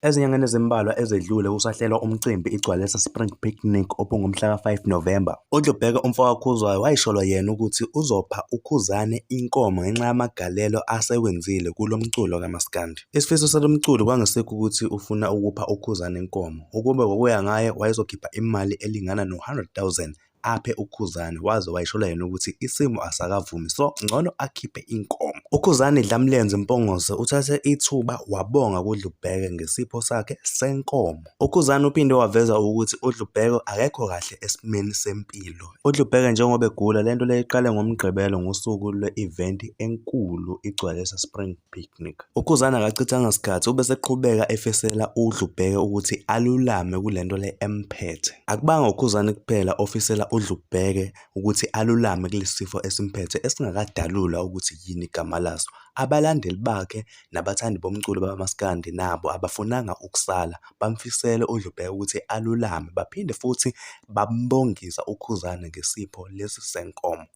Ezinyangeni ezimbalwa ezedlule kusahlelwa umcimbi iGcwalisa Spring Picnic obungomhla ka-5 Novemba, uDlubheke umfokaKhuzwayo wayisholo yena ukuthi uzopha uKhuzani inkomo ngenxa yamagalelo asewenzile kulo mculo kamaskandi. Isifiso salo mculi kwangesikho ukuthi ufuna ukupha uKhuzani inkomo, ukube kwakuya ngaye wayezokhipha imali elingana no-100 000 aphe uKhuzani waze wayishola yena ukuthi isimo asakavumi so ngcono akhiphe inkomo. UKhuzani Dlamlenze Mpongose uthathe ithuba wabonga kuDlubheke ngesipho sakhe senkomo. UKhuzani uphinde waveza ukuthi uDlubheke akekho kahle esimeni sempilo. UDlubheke njengoba egula lento le iqale ngoMgqibelo ngosuku lwe-event enkulu iGcwalisa Spring Picnic. UKhuzani akachithanga sikhathi ubeseqhubeka efisela uDlubheke ukuthi alulame kulento le emphethe. Akubanga uKhuzani kuphela ofisela uDlubheke ukuthi alulame kulesi sifo esimphethe esingakadalulwa ukuthi yini igama laso. Abalandeli bakhe nabathandi bomculo bakamaskandi nabo abafunanga ukusala, bamfisele uDlubheke ukuthi alulame baphinde futhi bambongisa uKhuzani ngesipho lesi senkomo.